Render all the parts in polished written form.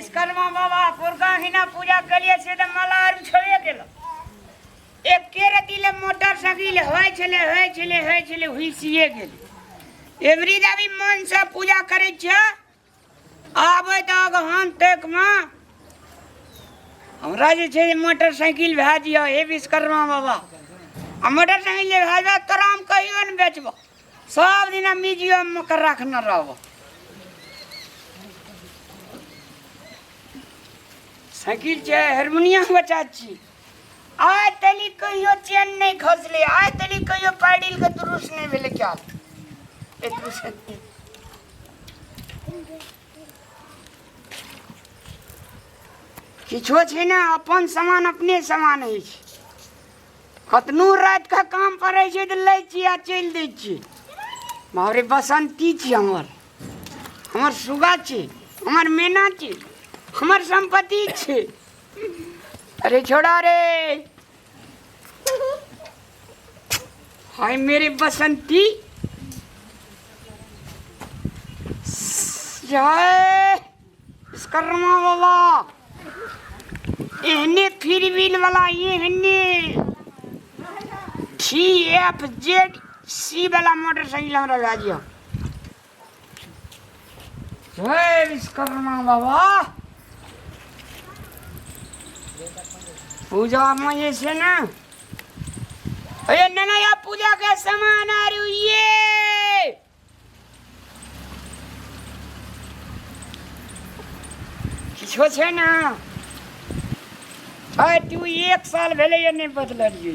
विश्वकर्मा बाबा पुरका हिना पूजा करिए से तऽ माला आर छोड़िए गेलो। एके रति ले मोटरसाइकिल होइ छलै होइ छलै होइ छलै हुइसिए गेलै। एवरी दाबी मन से पूजा करै छै आबै तऽ अगहन तकमे हमरा जे छै मोटरसाइकिल भए दिअ हे विश्वकर्मा बाबा। आ मोटरसाइकिल जे भए जायत तोरा हम कहियो नहि बेचबो, सब दिन म्यूजियममे के रखने रहबो। साइकिल छै हारमोनियम बच्चा छी। आइ तली कहियो चेन नहि खसलै, आइ तली कहियो पैडिल के दुरुस्त नहि भेलै। क्या किछो छै ने, अपन सामान अपने सामान होइ छै। कतनो रातिके काम पड़ै छै तऽ लै छियै आ चलि दै छियै। बाप रे, बसंती छी हमर, हमर सुगा छी, हमर मैना छी, हमर सम्पत्ति छी। अरे छोड़ा रे, हाय मेरे बसंती, जय विश्वकर्मा बाबा। एहने फिर व्हील वाला, एहने थ्री एफ जेड सी वाला मोटरसाइकिल हमरा लए दिअ। जय विश्वकर्मा बाबा। पूजा में जे छै ने, अरे नैना या पूजा के सामान आर ये किछो छै ने। आइ तू एक साल भेलैए नहि बदललियै।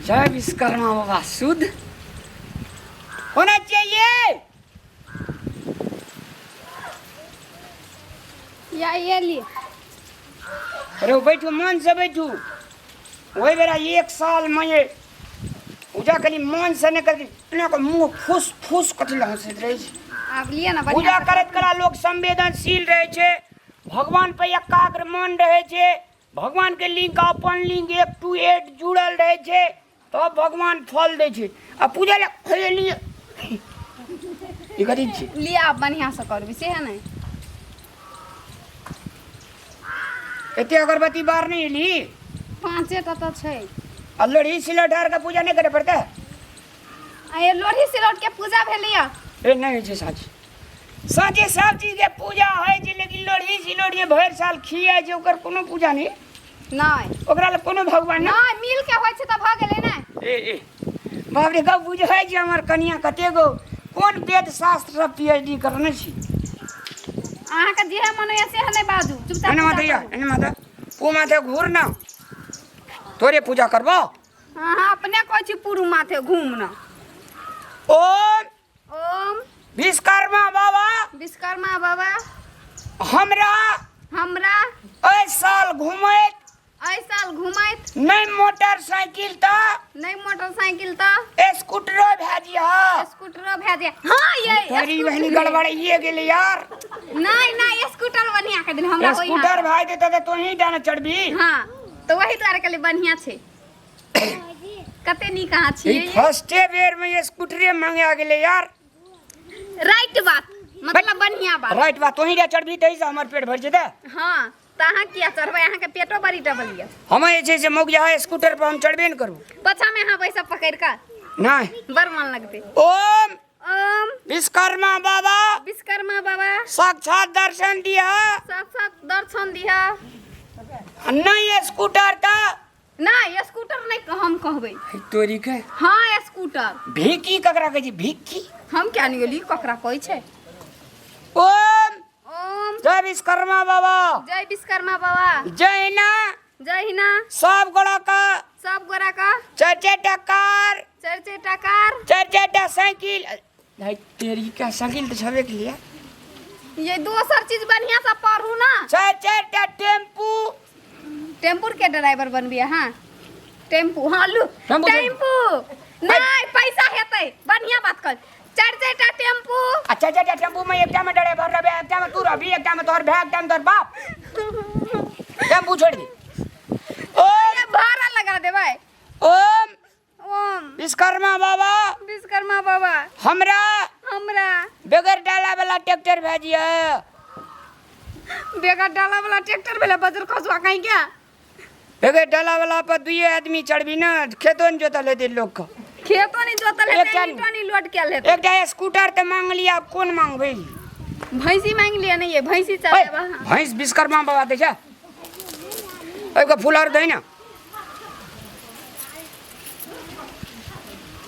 जय विश्वकर्मा बाबा। शुद्ध होना चाहिए। या ये लिए। अरे बैठू, मन से बैठू। वही बेरा एक साल में ये पूजा करी मन से नहीं करती, एना के मुंह फूस फूस कथी लए हंसैत रहै छै। आब लिए ना बढ़िया पूजा से। करैत कला लोक संवेदनशील रहै छै, भगवान पर एकाग्र मन रहै छै, भगवान के लिंक अपन लिंक 1 2 8 जुड़ल रहै छै, तब भगवान फल दै छै। आ पूजा लए हे लिए ई कथी छै? लिए आब बढ़िया से करबी से है नहीं। एते अगरबत्ती बार नहीं एली? पाँचे टा तऽ छै। आ लोढ़ी सिलौट आर के पूजा नहीं करे पड़तै? आ ये लोढ़ी सिलौट के पूजा भेलैया? ए नहीं होइ छै। साँझ साँझे सब चीज के पूजा होइ छै, लेकिन लोढ़ी सिलौट जे भरि साल खियाइ छै ओकर कोनो पूजा नहीं। नहीं। ओकरा लए कोनो भगवान नहीं। नहीं, मिल के होइ छै तऽ भऽ गेलै ने। ए ए बाप रे, गप बुझै छै हमर कनिया कते गो कोन वेद शास्त्र सब पीएचडी करने छी। अहाँके जेहे मन होइए सेहे नहि बाजू, चुपचाप एने पूजा माथे या करू। एने माथे पू माथे घूर ना, तोरे पूजा करबो। अहाँ अपने कहै छी पुरू माथे घूम ना। ओम ओम विश्वकर्मा बाबा, विश्वकर्मा बाबा, हमरा हमरा एहि साल घुमैत एहि साल घुमैत नहि मोटरसाइकिल तऽ नहि मोटरसाइकिल तऽ स्कूटरो भए जिहा। स्कूटरो भए जाय। हाँ ये तोरी बहिनी गड़बड़ाइए गेलै यार। नहीं नहीं, स्कूटर बढ़िया के देल हमरा। ओहि स्कूटर भए जेतै तऽ तोही टा ने चढ़बी। हाँ तऽ वही दुआरे कहलियै बढ़िया छै। कते नीक अहाँ ई छियै। फर्स्टे बेर में ये स्कूटरे मंगा गेलै यार। राइट बात, मतलब बढ़िया बात। राइट बात, तोही टा चढ़बी तही से हमर पेट भरि जेतै। हाँ तऽ अहाँ किया चढ़बै, अहाँके पेटो बड़ी डबल यऽ। हम जे छै से मौगिया स्कूटर पर हम चढ़बे ने करू। पाछा में अहाँ बैसब पकड़ि कऽ। नहीं बड़ मन लगतै। ओम ओम विश्वकर्मा बाबा, विश्वकर्मा बाबा, साक्षात दर्शन दिया, साक्षात दर्शन दिया। नहीं स्कूटर तऽ नहीं स्कूटर नहीं हम कहबै तोरी के। हाँ स्कूटर। भिक्की ककरा कहै छै? भिक्की हम क्या नहीं गेली ककरा कहै छै। ओम ओम जय विश्वकर्मा बाबा, जय विश्वकर्मा बाबा, जय हिना, जय हिना, सब गोड़ा का, सब गोड़ा का, चारि चारि टा कार, चारि चारि टा कार, चारि चारि टा साइकिल। भाई तेरी का साइकिल तऽ छबे के लिए। ये दोसर चीज बढ़िया से पढ़ू ना। चारि चारि टा टेम्पू। टेम्पू के ड्राइवर बनबी अहाँ? टेम्पू हाँ लू टेम्पू छै। टेम्पू नहीं पैसा हेतै, बढ़िया बात कर। चारि चारि टा टेम्पू। आ चारि चारि टा टेम्पू में एकटा में ड्राइवर रहबे, एकटा में तू रहबी, एकटा में तोहर भाय, एकटा में तोहर बाप। टेम्पू छोड़ दी। ओम ये भाड़ा लगा देबै। ओम ओम विश्वकर्मा बाबा। विश्वकर्मा बाबा। हमरा। हमरा। बगैर डाला वाला ट्रैक्टर भेजिए। बेगर डाला वाला ट्रैक्टर भेलै बजर खसुआ कहीं क्या? बगैर डाला वाला पर दुइये आदमी चढ़बी ना, खेतो ने जोतल हेतै लोक के। खेतो नहीं जोतल हेतै, एकटा ईंटो नहीं लोड कयल हेतै। एकटा स्कूटर तऽ मांगली, आब कोन मांगबै? भैंसी मांगि लिअ। नहीं ये भैंसी चलेब अहाँ। भैंस विश्वकर्मा बाबा दै छै। ओहिके फूल आर दै ने।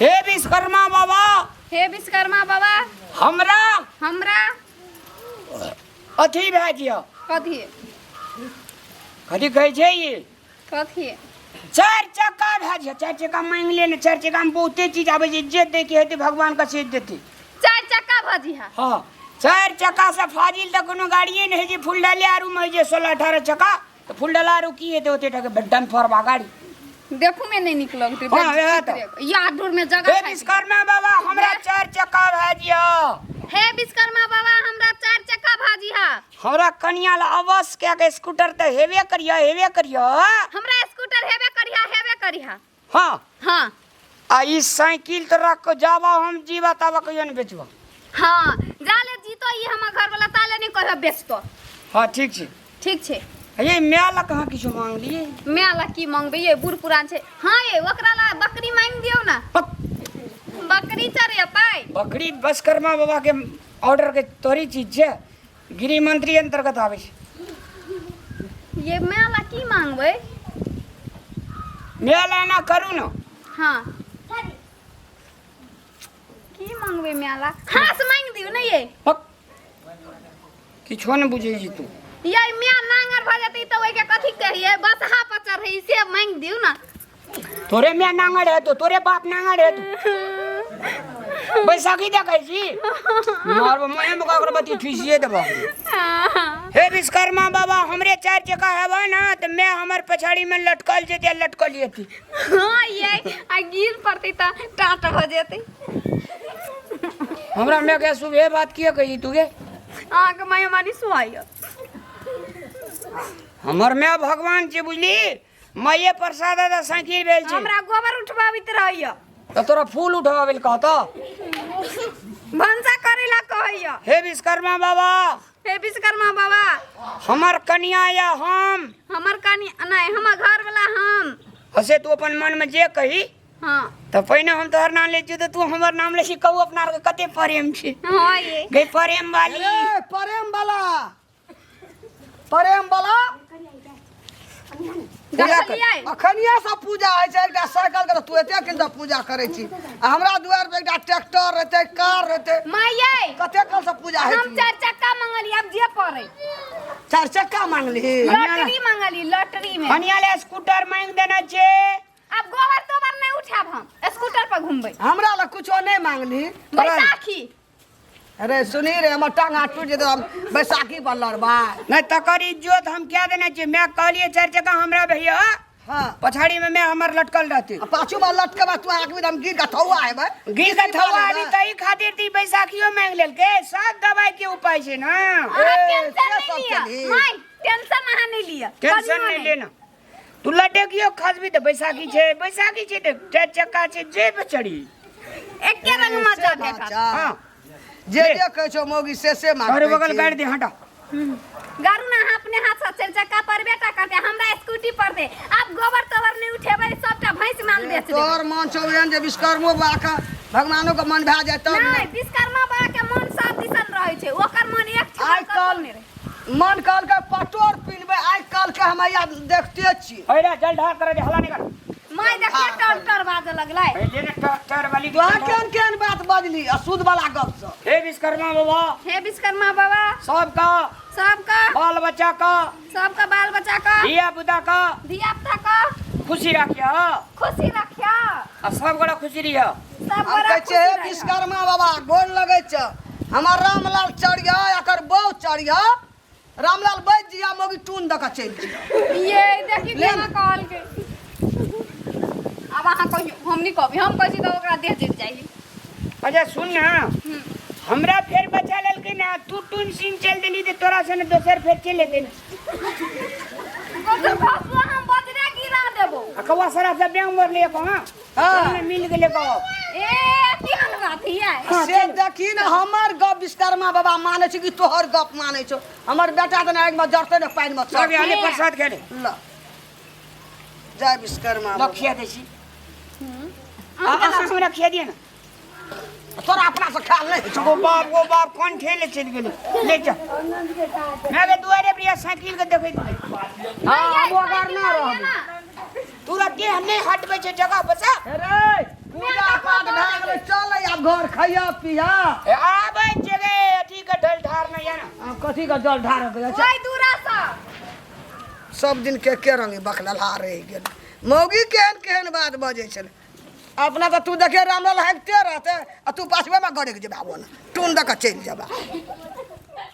हे विश्वकर्मा बाबा। हे विश्वकर्मा बाबा। हमरा। हमरा। अथी भए जिय। कथी? कथी कहै छै ई? कथी? चारि चक्का भए जिय। चारि चक्का मांगि ले ने, चारि चक्का में बहुते चीज आबै छै, जे दैके हेतै भगवान के से देतै। चारि चक्का भऽ जिहा। हँ, चारि चक्का से फाजिल तऽ कोनो गाड़िए नहि होइ छै। फुल डाले आरू मे होइ छै 16 18 चक्का, तऽ फुल डाला आरू की हेतै ओते टाके डम्फरवा गाड़ी? देखू में नहीं निक लगतै। हाँ, वएह तऽ। या दूर में जगह हे खाइ। विश्वकर्मा बाबा, हमरा चारि चक्का भए जिय। हे विश्वकर्मा बाबा, हमरा चारि चक्का भऽ जिहा। हमरा कनिया ला अवश्य कए के स्कूटर तऽ हेबे करिय, हेबे करिय। हमरा स्कूटर हेबे करिहा, हेबे करिहा। हाँ। हाँ। आ ई साइकिल तो रख के जाबा हम जीवा ताबा कहियो ने बेचबा। हाँ, जाले जीतो ई हमर घर वाला ताले नहीं कहियो बेचतो। हाँ, ठीक छै। ठीक छै। ये माय ला कहाँ किछु मांगलिए? माय ला की मांगबै ये, बूढ़ पुरान छै। हाँ ये, ओकरा ला बकरी मांगि दियौ ना। पक। बकरी चरेतै। बकरी विश्वकर्मा बाबा के ऑर्डर के तोरी चीज छै, गृह मंत्री अंतर्गत आबै छै। ये माय ला की मांगबै? माय ला एना करू ने। हाँ, की मांगबै माय ला? हाँस मांगि दियौ ने ये। पक, किछो ने बुझै छी तू। ये माय नांगर भऽ जेतै तऽ ओहिके कथी कहियै? बसहा पर चढ़ै से मांगि दियौ ने। तोरे माय नांगर हेतो, तोरे बाप नांगर हेतो। बैसाखी देखै छी, मारबो मुँहे में अगरबत्ती ठुसिए देबो। हे विश्वकर्मा बाबा, हमरे चारि चक्का हेबा ना तऽ मैं हमर पछाड़ी में लटकल जेतै, लटकल जेतै। हाँ ये, आ गिर पड़तै तऽ टाट भऽ जेतै। हमरा माय के सुबह बात किया कही तू गे? अहाँके माय हमारी सुहाइए। हमर माय भगवान छै, बुझली? माये प्रसाद आ साइकिल भेल छै। हमरा गोबर उठबाबैत रहैए। तऽ तोरा फूल उठबाबै लए कहतौ? भनसा करै ला कहैए। हे विश्वकर्मा बाबा। हे विश्वकर्मा बाबा। हमर कनिया या हम। हमर कनि नहि, हमर घर वाला हम। हसे तू अपन मन में जे कही। हाँ। तऽ पहिने हम तोहर नाम लै छियौ तऽ तू हमर नाम लै छी। कहू, अपना आरके कते प्रेम छै। हाँ ये। गई प्रेम वाली। ए, प्रेम वाला, प्रेम वाला। देखलियै? अखनिया से पूजा होइ छै एकटा साइकिल के, तऽ तू एते किन पूजा करै छी आ हमरा दुआर पर एकटा ट्रैक्टर रहतै, कार रहतै। मायै। कते काल से पूजा होइ हम छै? चारि चक्का मंगली, आब जे पड़ै। चारि चक्का मांगली? लॉटरी मंगली, लॉटरी में। कनिया ले स्कूटर मांगि देने छै। आब गोबर तोबर नहीं उठाब, हम स्कूटर पर घूमबै। हमरा लग कुछो नहि मांगली। बैसाखी। अरे सुनी रे, हमर टांग हाथ टूटि जेतै, हम बैसाखी पर लड़बै? नहि, तकर इज्जत हम क्या देने छियै? मैं कहलियै चारि चक्का हमरा भैया। पछाड़ी में मैं हमर लटकल रहती। आ पाछू में लटकेबा तू आँख में, हम गिर के थौआ हेबै। गिर के थवा आबी, तही खातिर ती बैसाखियो मांगि लेलकै। सब दवाई के उपाय छै ना। अहाँ ए, टेंशन से नहीं सब लिअ। चली। माय, टेंशन अहाँ नहीं लिअ। टेंशन कनियो नहीं लेना। तू लटकियो खसबी तऽ बैसाखी छै, बैसाखी छै तऽ चारि चक्का छै, जे पे चढ़ी। एके रंग मजा से देखत। बात छै। हाँ। जे जे कहै छौ मौगी से से चारू मांगै बगल छी। गाड़ि दे, हटा। गारू ना, अहाँ अपने हाथ से चारि चक्का पर बेटा करते, हमरा स्कूटी पर दे। आब गोबर तोबर नहीं उठेबै, सबटा भैंस माल बेच देबै। तोहर मन छौ एहन जे विश्वकर्मो बाबा के, भगवानो के मन भए जाय तब ने। नहीं, विश्वकर्मा बाबा के मन सब दिसन रहै छै, ओकर मन एक ठिकान आइ कतौ काल्हि नहि रहै। मन कहलकै पटोर पिनबै, आइ काल्हि के हम हैया देखते छी। अरे जल ढार करे दे, हला नहीं कर। माय, देखिए, टर टर बाजऽ लगलै। ए, ले ने ट्रैक्टर वाली। तोरा केहन केहन बात बजली अशुद्ध वाला गप सब। हे विश्वकर्मा बाबा। हे विश्वकर्मा बाबा। सबका। सबका। बाल बच्चा का। सबका बाल बच्चा का। धिया पुता का। धिया पुता का। खुशी राखिया। खुशी रखिया। आ सब गोड़ा खुशी रहिया। सब हम गोरा कहै छियै खुशी हे रहिया। विश्वकर्मा बाबा, गोर लगै छ। हमर रामलाल चढ़िया, एकर बहू चढ़िया, रामलाल बैठ जिया, मौगी टून दऽ कऽ चलि जिया। ये देखी ले केना ने। कहलकै। आब अहाँ कहियौ, हम नहि कहबै। हम कहै छी तऽ ओकरा देह जरि जाइ। अच्छा सुन ना, हमरा फेर बचा लेलकै ना, तू टून सिंह चल देली तऽ तोरा से ने दोसर फेर चलि एतै ने। गोबर खसुआ, हम बजरे गिरा देबो। आ कौआ सारा सब बैंक मरले कहाँ हाँ। मिल गेलै कौआ। ए केहन बात हियै? हाँ, से चलू। देखी ने, हमर गप विश्वकर्मा बाबा मानै छै कि तोहर गप मानै छौ? हमर बेटा तऽ ने आगिमे जरतै ने पानिमे सब चढ़तै। आले प्रसाद खेले। ल जय विश्वकर्मा ल बाबा। खिया दै छी। आ अहाँ हमरा खिया दिअ ने। तोरा अपना से ख्याल नहीं होइ छौ। गो बाप, गो बाप, कोन ठेले चलि गेलै? ले चल। मैं के दुआरे पर साइकिल के देखैत रही। हाँ, हम ओगार ना रहबै। तोरा देह नहि हटबै छै जगह पर से। रे पूजा पाठ भए गेलै, चल आब घर, खैया पिया। ए, आबै छै गे, अथी के ढल ढार नहि या ने। आब कथी के जल ढार गेलै? ओहि दूरा सँ। सब दिन के के रंग बकलहा रहि गेल। मौगी केहन केहन बात बजै छलै। अपना तऽ तू देखिए, रामलाल हाकिते रहते आ तू पाछुएमे गड़कि जेबा, ओना टून दऽ कऽ चलि जेबा।